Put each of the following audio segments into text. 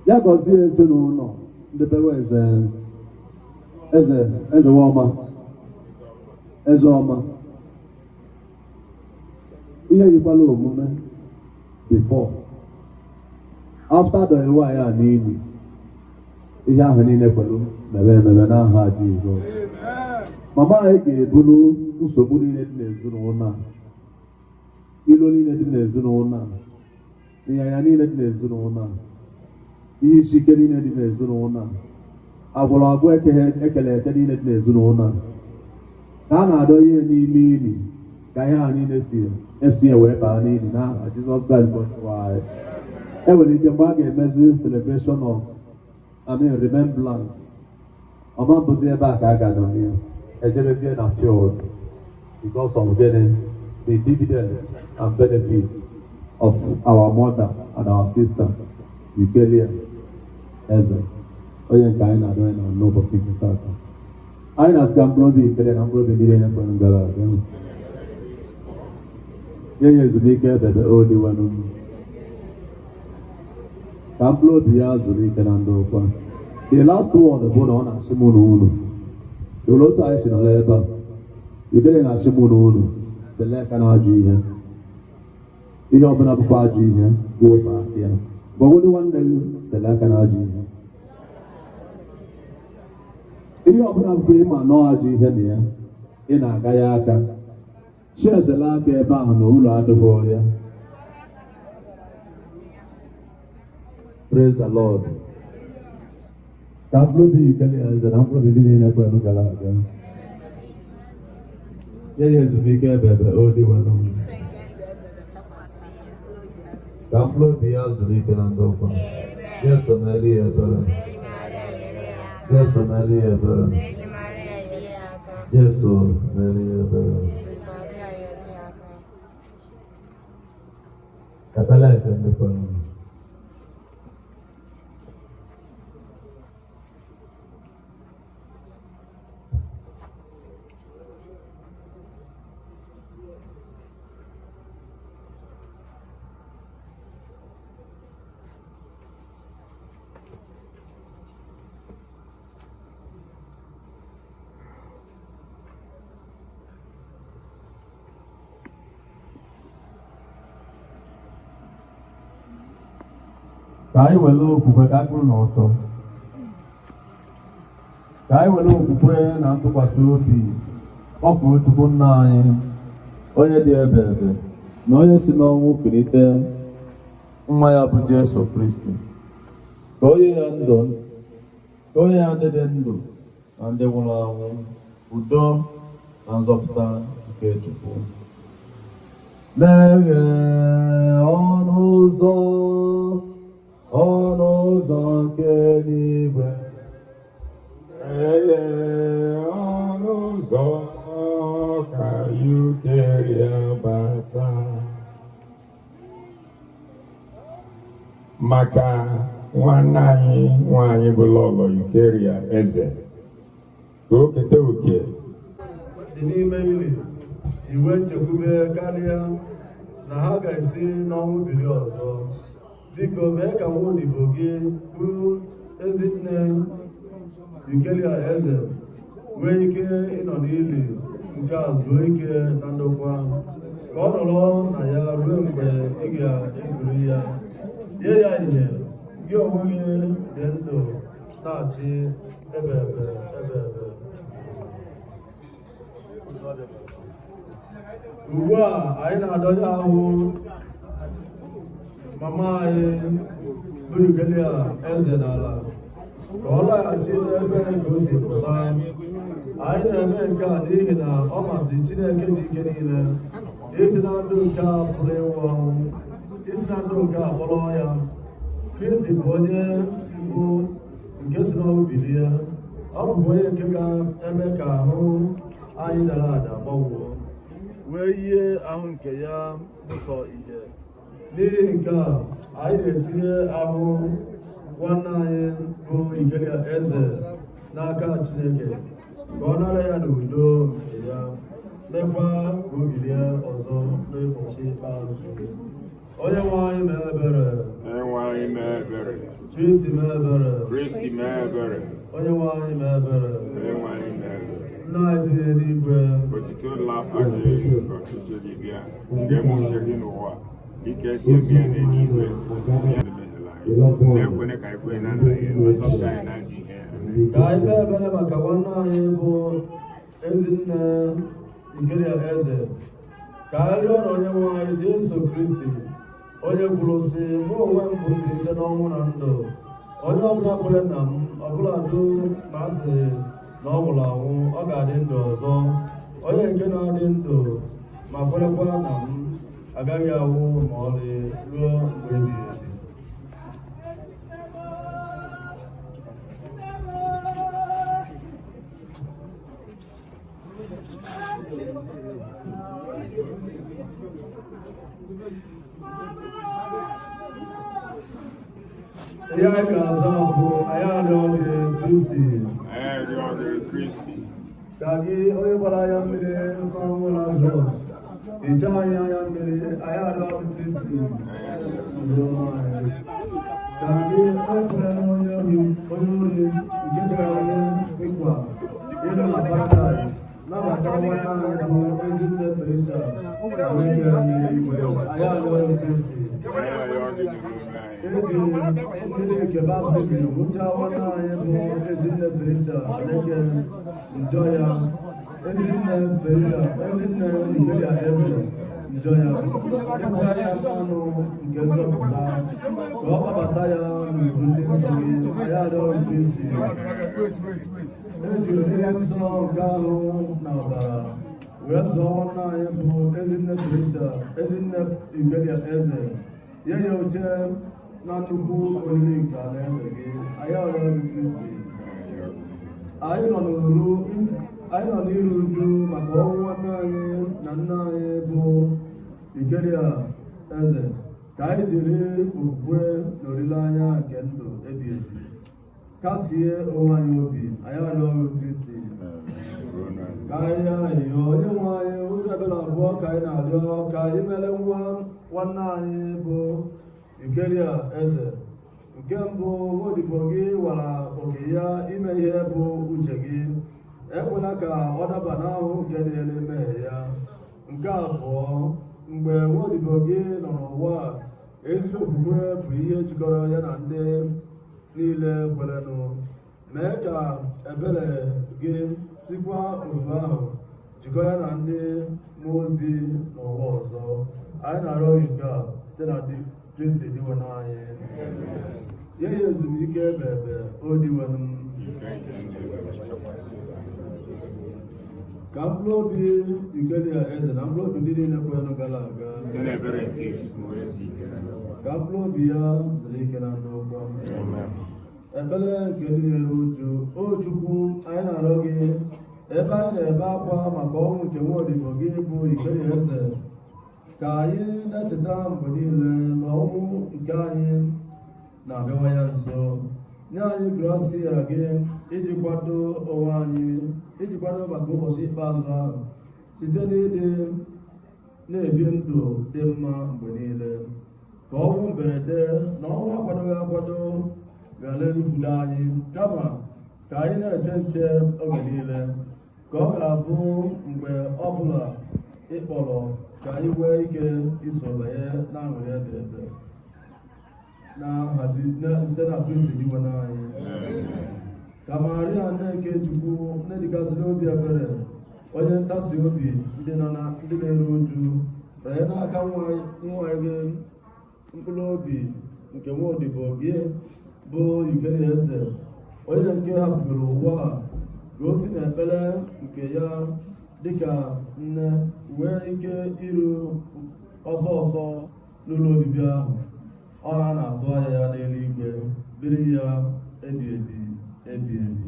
Ya gọzie ezinụlọ ndị bewe eze eze eze ọma eze ọma. Ihe yikwala omume before after the nwaanyị a n'ili, ihe ahụ niile kwelu mebe emebe n'aha Jizọs. Mama anyị ga-ebulu nsogbu niile dị n'ezinụlọ a, ilo niile dị n'ezinụlọ a, ịnyanya niile dị n'ezinụlọ a, ihe isi ike niile dị n'ezinụlọ a, agwụrụ agwụ ekele eke niile dị n'ezinụlọ a, ka a na-adọ ihe n'ime ili, ka ihe a niile si esi ya wee baa n'ili n'aha Jizọs Kraịst bụ Onyenwe anyị. E nwere ike mgbe a ga-emezi celebration of, I mean, remembrance, ọma mbụzi ebe a ka a ga-anọ ya, ejebezie na field because of getting the dividends and benefits of our mother and our sister Eucharia Eze, onye nke anyị na-adọ ya na n'ụbọchị nke taata. Anyị na-asị ka mkpụrụ obi Eucharia na mkpụrụ obi niile ya kwere gara aga nye ya ezumike ebebe odiwenụ, ka mkpụrụ obi ya zuru ike na ndokwa. The last word bụ na ọ na-asị mụ na unu olee otu anyị si nọrọ ebe a. Eucharia na-asị mụ na unu sele aka na ajọ ihe, ihe ọbụla bụkwa ajọ ihe bụ ofe aka ya, gwagwodi nwanne gị sele aka na ajọ ihe, ihe ọbụla bụkwa ịma nọọ ajọ ihe na ya ị na-aga ya aka chi esela aka ebe ahụ na ụlọ adịghị ya. Praise the Lord. Ka mkpụrụ obi Eucharia Eze na mkpụrụ obi ndị niile kwere gara aga nye ya ezumike ebebe odiwenụ, ka mkpụrụ obi ya zuru ike na ndokwa. Jesu meere ya ebere. Jesu meere ya ebere. Jesu meere ya ebere. Ekpere nke ndị kwere. Ka anyị were okwukwe ka akpụrụ n'ọtọ, ka anyị were okwukwe na ntụkwasị obi kpọkuo Chukwu nna anyị, onye dị ebe ebe na onye si n'ọnwụ kulite nwa ya bụ Jesu Kristi, ka onye ya ndụ, ka onye ya ndị dị ndụ na ndị nwụrụ anwụ udo na nzọpụta nke Chukwu. Meghee ọnụ ụzọ, ọnụ ụzọ nke eluigwe. Meghee ọnụ ụzọ ka Eucharia bata. Maka nwanne anyị nwaanyị bụ Lọlọ Eucharia Eze, ka o keta oke dị n'ime ili ji nwee nchekwube karịa na ha ga-esi n'ọnwụ bilie ọzọ. Biko mee ka nwa odibo gị bụrụ ezinne Eucharia Eze nwee ike ịnọ n'ili nke a zuo ike na ndokwa, ka ọ nọrọ na ya ruo mgbe ị ga-ebuli ya, nye ya ihe gị onwe gị dị ndụ na-achị ebe ebe ebe ebe. Ugbu a anyị na-adọnye ahụ mama anyị bụ Eucharia Eze n'ala ka ọ laghachi n'ebe nke o si pụta. Anyị na-eme nke a n'ihi na ọ masịrị Chineke ji ike niile isi na ndụ nke a pụrụ ịnwụ anwụ, isi na ndụ nke a kpọrọ ya. Kristi bụ onye mbụ nke si n'ọnwụ bilie. Ọ bụ onye nke ga-eme ka ahụ anyị dara ada gbanwoo, wee yie ahụ nke ya bụ sọ ihe. N'ihi nke a, anyị na-etinye ahụ nwanne anyị bụ Eucharia Eze n'aka Chineke ka ọ nara ya n'udo nke ya, mekwa ka o bilie ọzọ n'ụbọchị ikpeazụ. Onye nwe anyị mee ebere. Onyenwe anyị mee ebere. Kristi mee ebere. Kristi mee ebere. Onye nwe anyị mee ebere. Onyenwe anyị mee ebere. Nna anyị bi n'eluigwe. Otito dịrị afa gị, ka ọchịchị gị bịa, ka eme uche gị n'ụwa dịka esi eme ya n'eluigwe. Ya emehiela anyị. Na-ekwene ka anyị kwenye na nna ya, ma zọpụta anyị n'ajọ ihe. Ka anyị kpee ebere maka nwanne anyị bụ Ezinne Eucharia Eze. Ka anyị rịọ na Onyenwe anyị Jesu Kristi, onye kwuru sị, mụ onwe m bụ mbilite n'ọnwụ na ndụ. Onye ọbụla kwere na m, ọbụladị ma a sị na ọ nwụrụ anwụ, ọ ga-adị ndụ ọzọ. Onye nke na-adị ndụ ma kwerekwa na m agaghị anwụ ma ọlị ruo mgbe ebighị ebi. Ihe anyị ga-aza bụ anyị arịọ gị Kristi. Anyị arịọ gị Kristi. Ka gị onye gbara anya mmiri nke ọnwụ Lazarọs hichaa anyị anya mmiri, anyị arịọ gị Kristi. Nụrụ anyị. Ka gị onye kwere na onye ohi onye ori nke chegharịrị nkwa ịnọ na paradaịs nabata nwanne anyị bụ Ezinne Felicia Nweke n'eluigwe, anyị arịọ gị Kristi. Anyị arịọ gị nụrụ anyị. Eji mmiri nke baptizim wụchaa nwanne anyị bụ Ezinne Felicia Nweke njọ ya. Ezinne Felicia, Ezinne Eucharia Eze njọ ya, nyekwa ya mmanụ nke nzọpụta ka ọ kpọbata ya n'ugwu ndị nsọ gị, anyị arịọ gị Kristi. Eji oriri nsọ nke ahụ na ọbara wee zụọ nwanne anyị bụ Ezinne Felicia, Ezinne Eucharia Eze, nye ya oche na nnukwu oriri nke alaeze gị, anyị arịọ gị Kristi. Anyị nọ n'oru anyị nọ n'iru uju maka ọnwụ nwanne anyị na nna anyị bụ Eucharia Eze, ka anyị jiri okwukwe na olileanya nke ndụ ebighị ebi kasie onwe anyị obi, anyị arịọ gị Kristi. Ka anyị arịọ onye nwe anyị ụzọ ebere abụọ ka anyị na-arịọ ka anyị mere nwa nwanne anyị bụ Eucharia Eze. Nke mbụ, nwaodibo gị wara oke ya ime ihe bụ uche gị, ekwela ka ọ daba n'ahụhụ nke dịịrị mmehie ya. Nke abụọ, mgbe nwaodibo gị nọ n'ụwa, ezi okwukwe bụ ihe jikọrọ ya na ndị niile kwerenụ. Mee ka ebere gị sikwa otu ahụ jikọọ ya na ndị mmụọ ozi n'ụwa ọzọ. Anyị na-arịọ gị nke a site na Kristi Dinwenụ anyị. Nye ya ezumike ebe ebe o Dinwenụ m. Ka mkpụrụ obi Eucharia Eze na mkpụrụ obi ndị niile kwerenụ gara aga, Site n'ebere nke Chukwu wee zuo ike na ndokwa. Ka mkpụrụ obi ya zuru ike na ndokwa. Ekpere nke ndị na-eru uju. O Chukwu, anyị na-arịọ gị, ebe anyị na-ebe akwa maka ọnwụ nke nwaodibo gị bụ Eucharia Eze, ka anyị na-echeta mgbe niile na ọnwụ nke anyị na-abịawa ya nso. Nye anyị grasia gị iji kwado onwe anyị, iji kwado maka ụbọchị ikpeazụ ahụ, site n'ịdị na-ebi ndụ dị mma mgbe niile, ka ọnwụ mberede na ọnwụ akwadoghị akwado ghara igbudo anyị, kama ka anyị na-eche nche oge niile, ka ọ ga-abụ mgbe ọbụla ị kpọrọ ka anyị nwee ike iso banye na aṅụrị ebe ebe site na Kristi Dinwenụ anyị. Ka Maria, nne nke Chukwu, nne dịgasịrị obi ebere, onye ntasi obi ndị nọ na ndị na-eru uju, ree n'aka nwa gị mkpụrụ obi nke nwaodibo gị bụ Eucharia Eze, onye nke hapụrụ ụwa a, ka o si n'ekpere nke ya dịka nne nwee ike iru ọsọ ọsọ n'ụlọ obibi ahụ ọ na-atụ anya ya n'eluigwe, biri ya ebi ebi ebi ebi.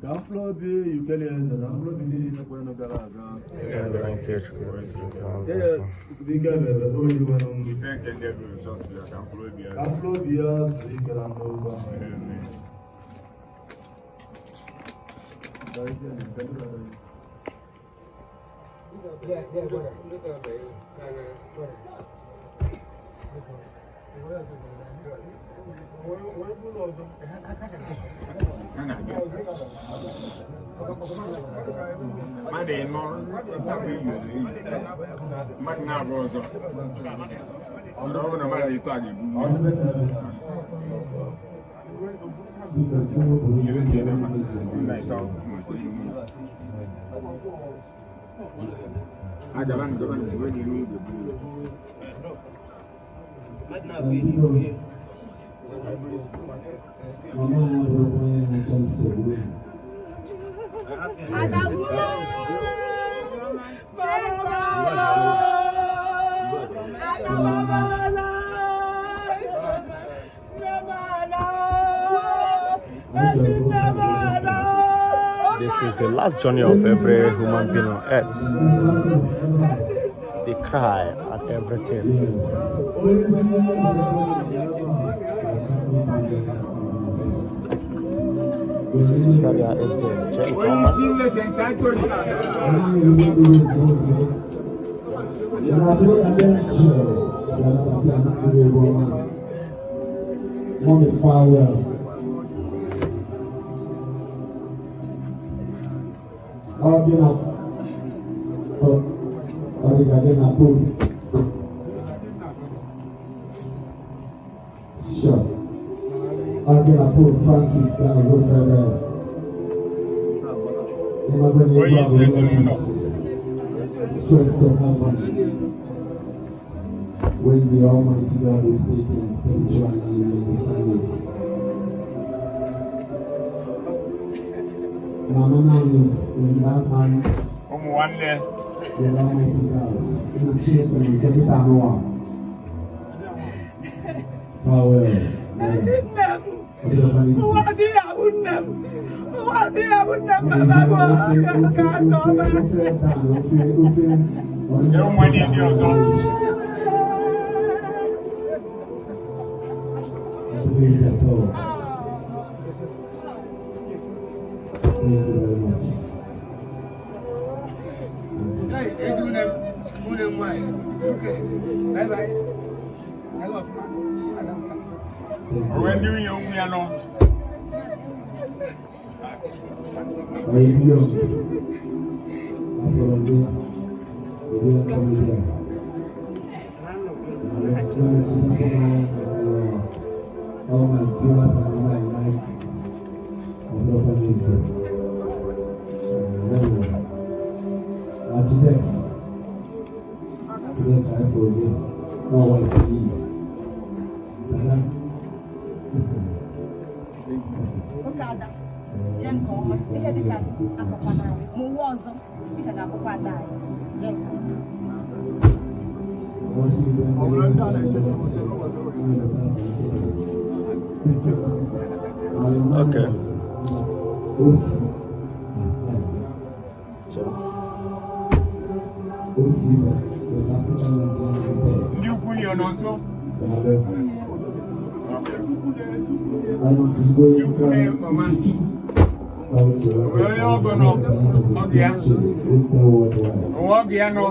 Ka mkpụrụ obi Eucharia Eze na mkpụrụ obi ndị niile kwerenụ gara aga, Site n'ebere nke Chukwu wee zuo ike na nye ya ndokwa. ike ebe ebe o Dinwenụ m. Ife nke ndị ebere chọọchị ya ka mkpụrụ obi ya Ka mkpụrụ obi ya zuru ike na ndokwa. Amen. Yeah, yeah, brother. Ha na-abịa. Mmadụ ịnọ ntabụ iyi eyi. Mmadụ na-abụ ọzọ. Ọ bụrụ na mmadụ ịtọ a ga-ebu. Nna ịtọ ma ise iwu. Agaba ngaba ngaba n'iru ga-ebu. Mama ya bụ onye na-achọ nsogbu. This is the last journey of every human being on earth. They cry at everything. This is Victoria Eze Onye isi Jenkoma. nne St. Anthony. Mommy farewell. Ọ gị na ọ dị ka gị na Pope. Sure. Ọ gị na Pope Francis ga-azụ farewell. Onye isi ezinụlọ. Strength to heaven. When the Almighty God is speaking spiritually, you understand it. Mama now is in that hand, Ụmụ nwanne. the Almighty God. In a shape and in a Power. Ezi nne m, ụwa si ya bụ nne m, ụwa si ya bụ nne m, mama bụ ka aka ọma. Nye ụmụ nwanne ndị ọzọ. Please at all. Thank you very much. Onwe ndị nwunye ụmụ ya nọ. All my viewers and my like of Architects, architects, I forgive. No one for me. Oke ada, jee nke ọma, ihe dịka akọkwana anyị ma ụwa ọzọ dịka ga-akọkwa ada anyị, jee nke ọma. Okay. Ndị ikwu ya nọ nso. Ikwu ya mama. Onye ọgọ nọ, ọgụ ya. Onwe ọgụ ya nọ.